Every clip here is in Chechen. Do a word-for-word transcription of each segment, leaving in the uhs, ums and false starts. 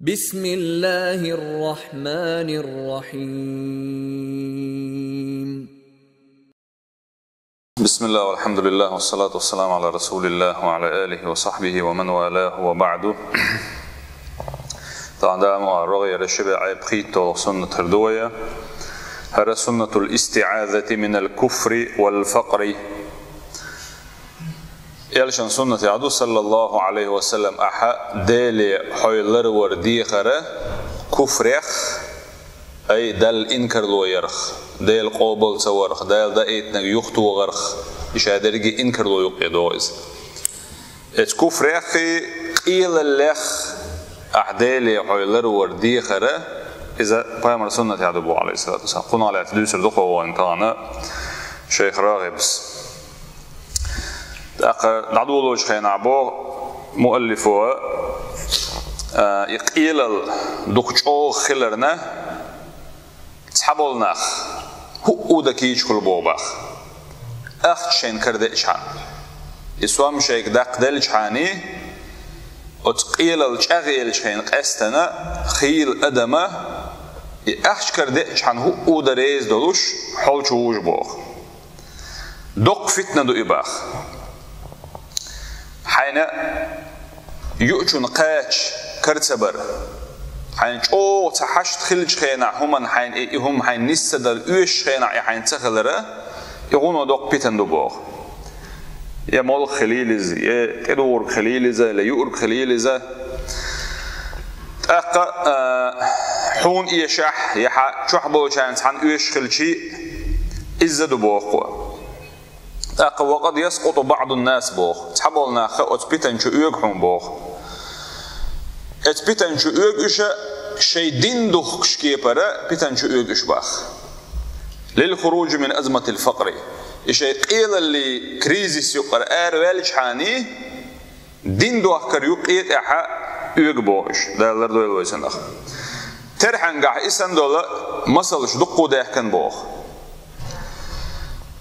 بسم الله الرحمن الرحيم. بسم الله والحمد لله والصلاة والسلام على رسول الله وعلى آله وصحبه ومن والاه وبعد. Тахан дама рогӀера шиба айбхийттолу суннат хир ду вай. ХӀара суннатул истиӀазати минал куфри вал факъри. Элчан суннатехь ду, саллаллаху Ӏалайхи ва саллам, ахьа Деле хьой ларвар дехара куфрех, ай, Далла инкарло ярх, Дела къобал ца варх, Дала даийтинарг юхатохарх, иша дерриге инкарло юккъе догӀу иза. Эцу куфреххий, къелаллех ахьа Деле хьой ларвар дехара, иза пайхамар суннатехь ду боху, Ӏалайхиссалату вассалам. Кхунах лаьцна дуьйцур ду кхо вайна тахана шайх РагӀибас. ТӀаккха дӀадолочу хенахь боху муаллифо, а, и къелал дукха чӀогӀа хиларна, цхьаболу нах хӀуъу дан кийча хуьлу боху бах, ахча шайна карадеъчхьана. И сом шайга даккха делчхьаний, оцу къелал чӀагӀъелчхьана къаьстина хийла адама, и ахча карадеъчхьана хӀуъу дан реза долуш, хьол чу вужу боху. Доккха фитна ду и бах. Хьайна юучунна кхача кара ца бар. Хьайна чӀогӀа цхьа хьашт хиллачу хенахь хӀуманна хьайна и, и хӀума хьайна нис ца дар оьшучу хенахь и хьайна ца хилара, и гӀуно доккха питана ду боху. Я молха хилийла иза, я тӀедугӀург хилийла иза, я юург хилийла иза. ТӀаккха, а, хьуна эшахь, я хьан чохь болчарна цхьаьна оьшуш хилчий, изза ду боху. ТӀаккха «ва къад яскъуту баъдун-нас» боху. Цхьаболу нах оцу питана чу оьгу хьуна боху. Оцу питана чу оьгу уьш, шайн дин духкуш кепара питана чу оьгу уьш бах. «Лил-хуруджи мин азматил-факъри». И шайн къелаллин кризис юкъара араваьллачхьаний, дин дохкар юккъе тӀехьа оьгу боху уьш, Дала лардойла вай цунах. Терхьангахь и санна долу масалш дуккха даьхкина боху.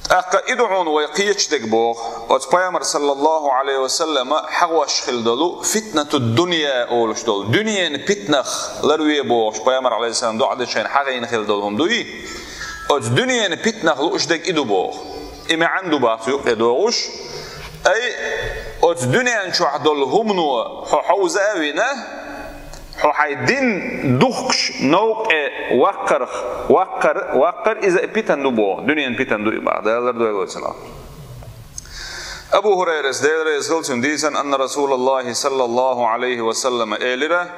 ТӀаккха и ду хьуна вай кхечу дерг боху, оцу пайхамар, саллаллаху Ӏалайхи ва саллама, хьагӀош хилла долу фитнатуд-дунья олуш долу, дуьненан питанах ларве бохуш, пайхамар, Ӏалайхиссалам, доӀа дечу хенахь хьагӀийна хилла долу хӀума дуй? Оцу дуьненан питанах лууш дерг и ду боху. И маьӀна ду бах цу юккъе догӀуш. Ай, оцу дуьнен чохь долу хӀумано хьо хьовза а вина, хьо хьайн дин духкуш новкъа ваккхарх, ваккхар, ваккхар иза а питана ду боху, дуьненан питана ду и бах, Дала лардойла вай цунах. Абу ХӀурайрас, Дела реза хила цунна, дийцина, анна Расулаллахи, саллаллаху Ӏалайхи ва саллама, элира: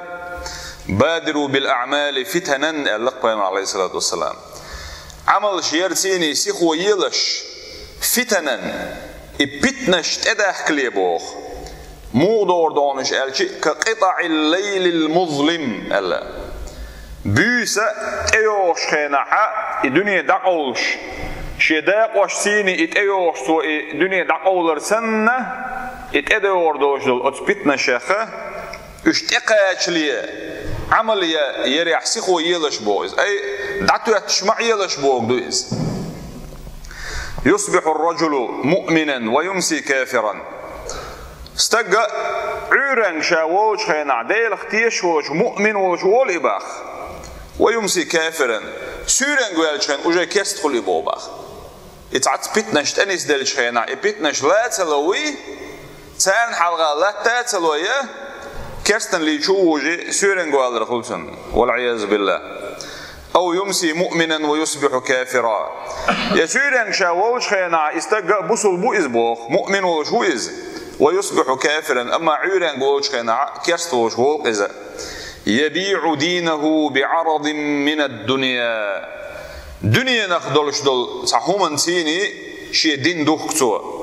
«Бадиру бил-аъмали фитанан», аьлла пайхамар, Ӏалайхиссалату вассалам. Ӏамалш ярцийний сихо елаш, фитанан, и питанаш тӀедахкале боху. Муха догӀур ду хьуна уьш аьлча, «ка къитаӀил-лайлил-музлим», аьлла. Буьйса тӀейогӀуш хенахьа и дуьне дӀакъовлуш, шен дакъошцийний и тӀейогӀуш цо и дуьне дӀакъовлар санна, и тӀедогӀур долуш долу оцу питанашеха, уьш тӀекхачале, Ӏамал я-, ярехь сихо елаш боху иза. Ай, дӀатоьттуш ма Ӏелаш боху ду иза. «Юсбихьу ар-раджулу муъминан ва юмси кафиран». Стага Ӏуьйранга ша волчу хенахь, Делах тешаш волчу муъмин волчу волу и бах. «Ва юмси кафиран». Суьйранга ваьллачу хенахь уже керста хуьлу и боху бах. И цхьацца питанаш тӀенисделлачу хенахь, и питанаш ла а ца ло вуй, царна хьалха латта а ца ло я, керстаналлин чу вужий, суьйранга валар хуьлу цунна. Вал-Ӏиязу биллахӀ. «Ав юмси муъминан ва юсбихьу кафира». Я суьйранга ша волчу хенахь, и стаг а бусул бу иза боху, муъмин волуш ву иза. «Ва юсбихьу кафиран», амма Ӏуьйранга волчу хенахь, керста волуш волу иза. «ЯбиӀу динаху биӀарадин минад-дунья». Дуьненах долуш долу цхьа хӀуманцийний шен дин духку цо.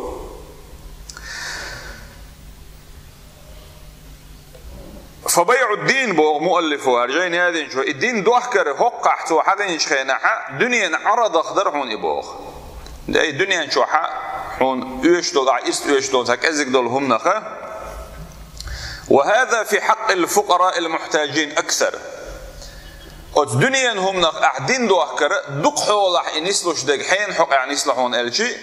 «Фа байӀу ад-дин», боху муаллифо, хӀара жайна яздинчо, и дин дохкар хӀокхахь цо хьагӀинчу хенахьа, дуьненан Ӏарадах дара хьуна и боху. Ай, дуьнен чохьа хьуна оьшуш долу, ахьа ист оьшуш долу, цхьа кӀезиг долу хӀуманаха. «Ва хӀаза фи хьакъил-фукъараил-мухьтаджин аксар». Оцу дуьненан хӀуманах ахь дин дохкара дукха хьолахь и нислуш дерг хьенан хьокъехь нисла хьуна аьлчи,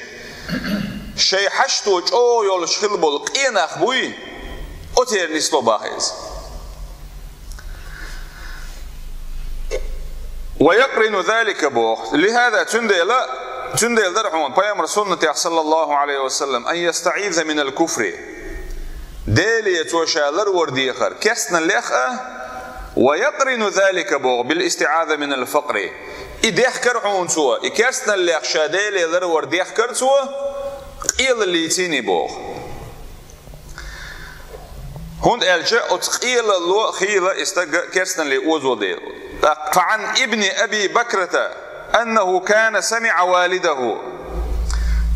шайн хьашто чӀогӀа йолуш хилла болу къен нах буй, оцеран нисло баха иза. ويقرن ذلك боху. لهذا цундела, цундела дара хьуна пайхамар суннатех, صلى الله عليه وسلم, أن يستعيذ من الكفر. Деле цо ша ларвар дехар керстаналлех а, ويقرن ذلك боху بالاستعاذة من الفقر. И дехкар хьуна цо, и керстаналлех ша Деле ларвар дехкар цо, къелаллициний боху. ХӀунда аьлча оцу къелалло хийла и стаг керстаналле озо дела. فعن ابن أبي بكرة أنه كان سمع والده.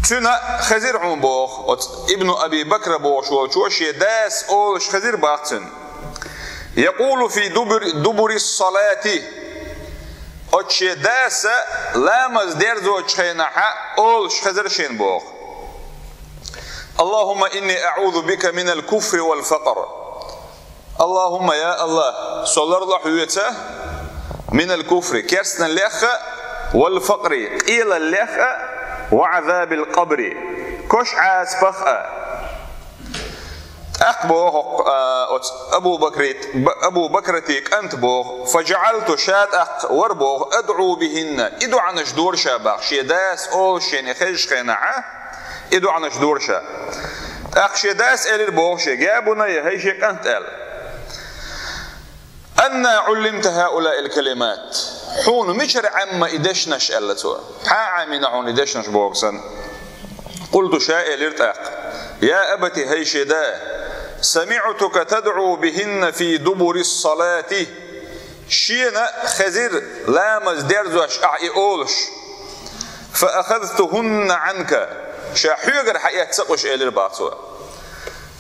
Цуьнан хезира хьуна боху, оцу Ибну Аби Бакра бохуш волчо шен дас олуш хезира боху цуьнан. يقول في دبر, دبر الصلاة. Оцу шен даса ламаз дерзочу хенахьа олуш хезира шена боху. اللهم إني أعوذ بك من الكفر والفقر. اللهم, я АллахӀ, со ларло хьоьца, من الكفر, керстаналлех а, والفقر, къелаллех а, وعذاب القبر, кош Ӏазапах а. ТӀаккха боху, а, оцу Абу Бакри-, Б-, Абу Бакратин кӀанта боху, فجعلت, ша тӀаккха вара боху, أدعو بهن, и доӀанаш дора ша боху, шен дас олуш шена хезачу хенахьа, и доӀанаш дора ша. ТӀаккха шен дас элира боху шега: يا بني, хӀай шен кӀант, аьлла. أنى علمت هؤلاء الكلمات. Хьуна мичара Ӏемма и дешнаш, аьлла цо. Хьан Ӏемина хьуна и дешнаш боху санна? قلت, ша элира тӀаккха: يا أبت, хӀай шен да, سمعتك تدعو بهن في دبر الصلاة. Шена хезира ламаз дерзош ахь и олуш. فأخذتهن عنك. Ша хьоьгара хьаэцна уьш, элира боху цо.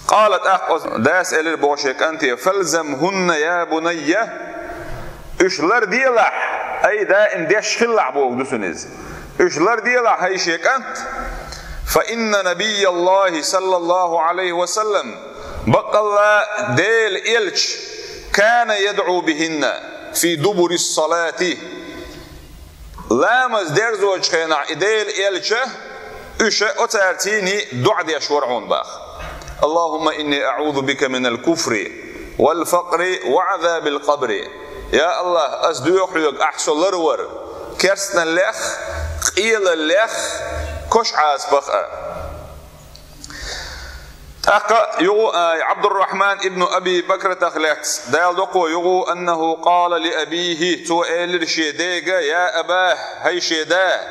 قال, тӀаккха оцу дас элира боху шен кӀанте: فالزمهن يا بني. Уьш ларделахь, ай, даим деш хилалахь бохург ду цуьнан иза. Уьш ларделахь, хӀай шен кӀант. فإن نبي الله صلى الله عليه وسلم, баккъалла Делан элча, كان يدعو بهن في دبر الصلاة. Ламаз дерзочу хенахь и Делан элча уьш оцаьрца доӀа деш вара хьуна боху. اللهم إني أعوذ بك من الكفر والفقر وعذاب القبر. Я АллахӀ, ас доьху хьоьга ахь со ларвар керстаналлех, къелаллех, кош Ӏазапах а. ТӀаккха юха, а, Ӏабдуррахьман ибн Аби Бакратах лаьцна, Дала доккхо, юха, أنه قال لأبيه, цо элира шен дега: يا أباه, хӀай шен да,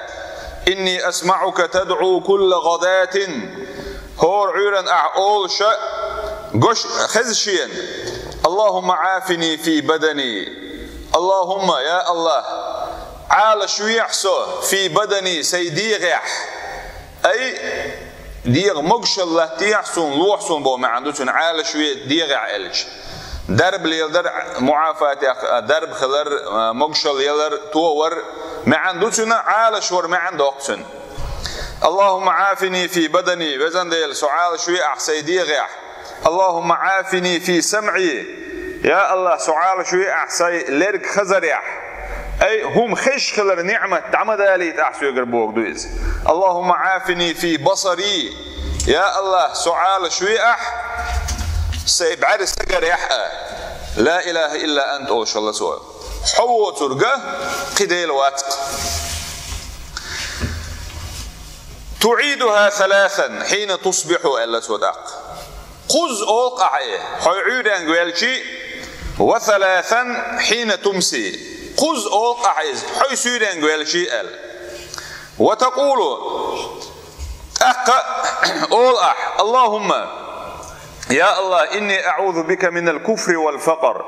إني أسمعك تدعو كل غداة. ХӀора Ӏуьйранна ахь олуш, гош хеза шена: اللهم عافني في بدني. اللهم, я АллахӀ, Ӏалашвехьа со, في بدني, сайн дегӀехь. Ай, дегӀан могушалла латтехьа суна, лохьа суна боху маьӀна ду цуьнан, Ӏалашве дегӀехь аьлча. Дарба леладар, муӀафатех, дарба хилар, могушалла ялар, товар маьӀна ду цуьнан, Ӏалашвар маьӀна доккху цуьнан. اللهم عافني في بدني, Везан Дела, со Ӏалашве ахь сайн дегӀехь. اللهم عافني في سمعي. Я АллахӀ, со Ӏалашве ахь сайн лерг хазарехь. Ай, хӀума хезаш хилар ниӀмат дӀа ма далийта ахь соьгара бохург ду иза. اللهم عافني في بصري. Я АллахӀ, со Ӏалашве ахь сайн бӀаьрса сагарехь а. لا إله إلا أنت олуш хилла цо. Хьо воцург кхин Дела вац-кх. تعيدها ثلاثا حين تصبح, аьлла цо тӀаккха. Кхузза олу-кх ахь и, хьо Ӏуьйренга ваьлча, وثلاثا حين تمسي. Кхузза олу-кх ахь иза, хьо суьйренга ваьлча, аьлла. وتقول, тӀаккха олу ахь: اللهم, я АллахӀ, إني أعوذ بك من الكفر والفقر.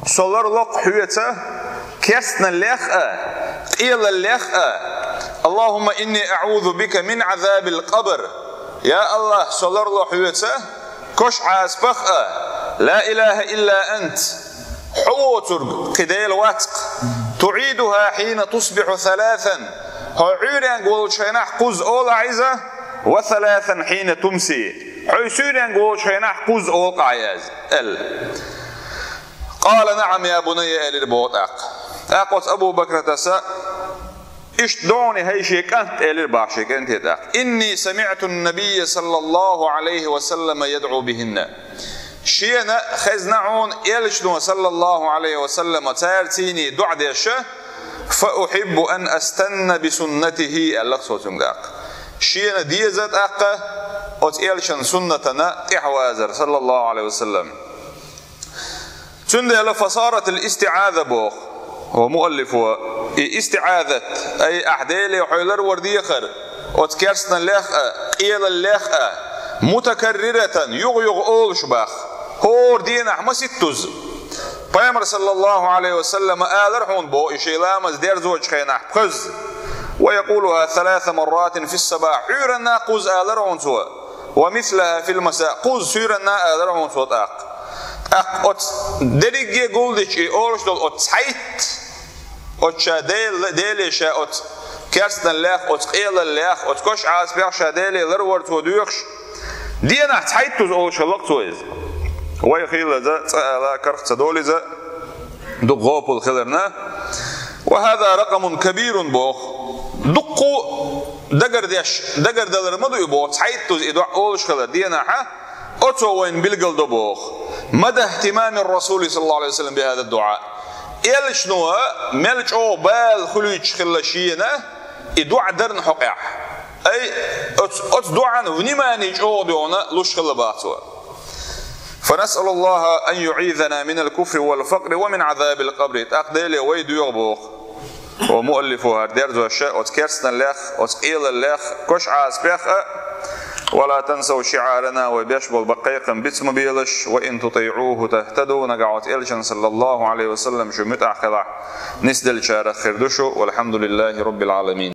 Со ларло-кх хьоьца керстаналлех а, къелаллех а. اللهم إني أعوذ بك من عذاب القبر. Я АллахӀ, со ларло хьоьца кош Ӏазапах а. لا إله إلا أنت. Хьо воцург кхин Дела вац-кх. تعيدها حين تصبح ثلاثا. Хьо Ӏуьйренга волчу хенахь кхузза олу ахь иза, وثلاثا حين تمسي. Хьо суьйренга волчу хенахь кхузза олу-кх ахь иза, аьлла. قال نعم يا بني, элира боху тӀаккха. ТӀаккха оцу Абу Бакратас: иштта ду хьуна, хӀай шен кӀант, элира боху шен кӀанте тӀаккха. إني سمعت النبي صلى الله عليه وسلم يدعو بهن. Шена хезна хьуна элчано, صلى الله عليه وسلم, цаьрца доӀа деш, فأحب أن أستن بسنته, аьлла цо цуьнга. Шена деза тӀаккха оцу элчан суннатана тӀаьхьавазар, саллаллаху Ӏалайхи ва саллам. Цундела فصارت الاستعاذة боху, ва муаллифо, и истиӀазат, ай, ахь Деле хьоьлар вар дехар, оцу керстаналлех а, къелаллех а, متكررة, югӀа-югӀа олуш бах, хӀора денахь маситтаза. Пайхамар, саллаллаху Ӏалайхи ва саллам, алар хьуна боху, и шен ламаз дерзочу хенахь пхоьзза. ويقولها ثلاث مرات في الصباح, Ӏуьйранна кхузза алар хьуна цо. ومثلها في المساء, кхузза суьйранна алар хьуна цо тӀаккха. ТӀаккха оцу дерриге гулдича и олуш долу оцу цхьайтта, оцу ша Дел-, Деле ша оцу керстаналлех, оцу къелаллех, оцу кош Ӏазапех ша Деле лар вар цо доьхуш, денахь цхьайттаза олуш хилла-кх цо иза. Вай хилла иза, цкъа ала карах ца долу иза, дукха гӀопал хиларна. وهذا رقم كبير боху. Дуккха дагардеш, дагардалар ма ду и боху, цхьайттаза и доӀа олуш хилар денахьа, оцо вайна билгалдо боху. مدى اهتمام الرسول صلى الله عليه وسلم بهذا الدعاء. Элчано мел чӀогӀа бала хуьлуьйтуш хилла шена и доӀа дарна хьокъехь. Ай, оцу, оцу доӀан внимание чӀогӀа доьгӀна луш хилла бах цо. فنسأل الله أن يعيذنا من الكفر والفقر ومن عذاب القبر. ТӀаккха Деле вай доьгӀу боху. Ва муаллифу, хӀара дерзош, оцу керстаналлех, оцу къелаллех, кош Ӏазапех а, ولا تنسوا شعارنا, вай беш болу баккхайкхам биц ма белаш, وإن تطيعوه تهتدوا, нагахь оцу элчан, саллаллаху Ӏалайхи ва саллам, шу муьтӀахь хилахь, нисделлачарах хир ду шу, والحمد لله رب العالمين.